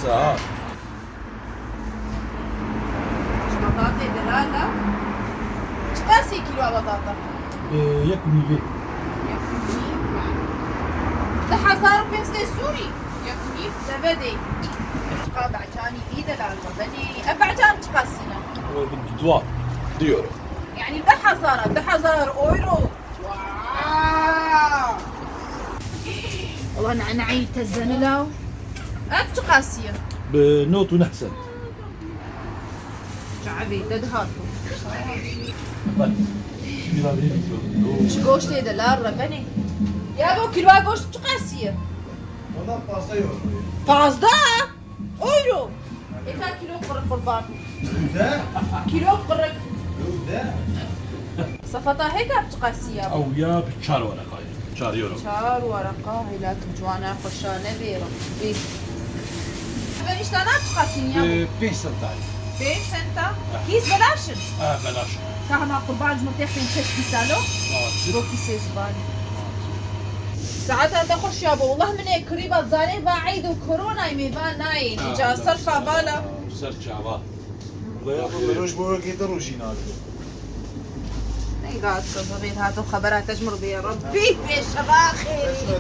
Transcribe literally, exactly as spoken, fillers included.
Saat. Ji batatê delal e. Çiqasî kîloya batata? Bi yek û nîvê. Yek û nîv. Di hezar û pênc sed Sûrî. Yek û nîv devedê. Çiqa becanî vî delal me benê. Ev becan çiqasî ne? Ew bi dua. Di euro. Yani di hezar, di hezar euro. Wow! Wala ne'ne'î te zenila. Ev çiqasî ye? Bi nod û neh sent. Çavê te dihat. Bak, şîra bê bî. Çi goştê delal re benê. Ya bo kîloya goşt çiqasî ye? Valla pazdeh euro. Pazdeh? Euro. Êka kîlo qirq qurban. De? Kîlo qirq. De? Sefeta hêka bi çiqasî ya? Ew ya bi çar wereqa ye. Çar euro. Çar wereqa hêla tu ciwana xweşa nebê Rebbî. Ev niştana çiqasî ya? Bi pênc senta ye. Pênc senta? Ha. Kîs belaş in? Ha, belaş in. Ka hema qurban ji min têxin çeşt kîsalo? Ha, çi? Bo kîsê zibanî. Saeta te xweş ya bo. Wullah min ê kirî ba zanê va eyd û koronayê mêvan nayê. Ha, îca serfa bala. Ser çava. Roj bo wekî te rojî nade. Neyda tu zirî hato xebera te ji min re bê Rebbî pêşeva xêrî.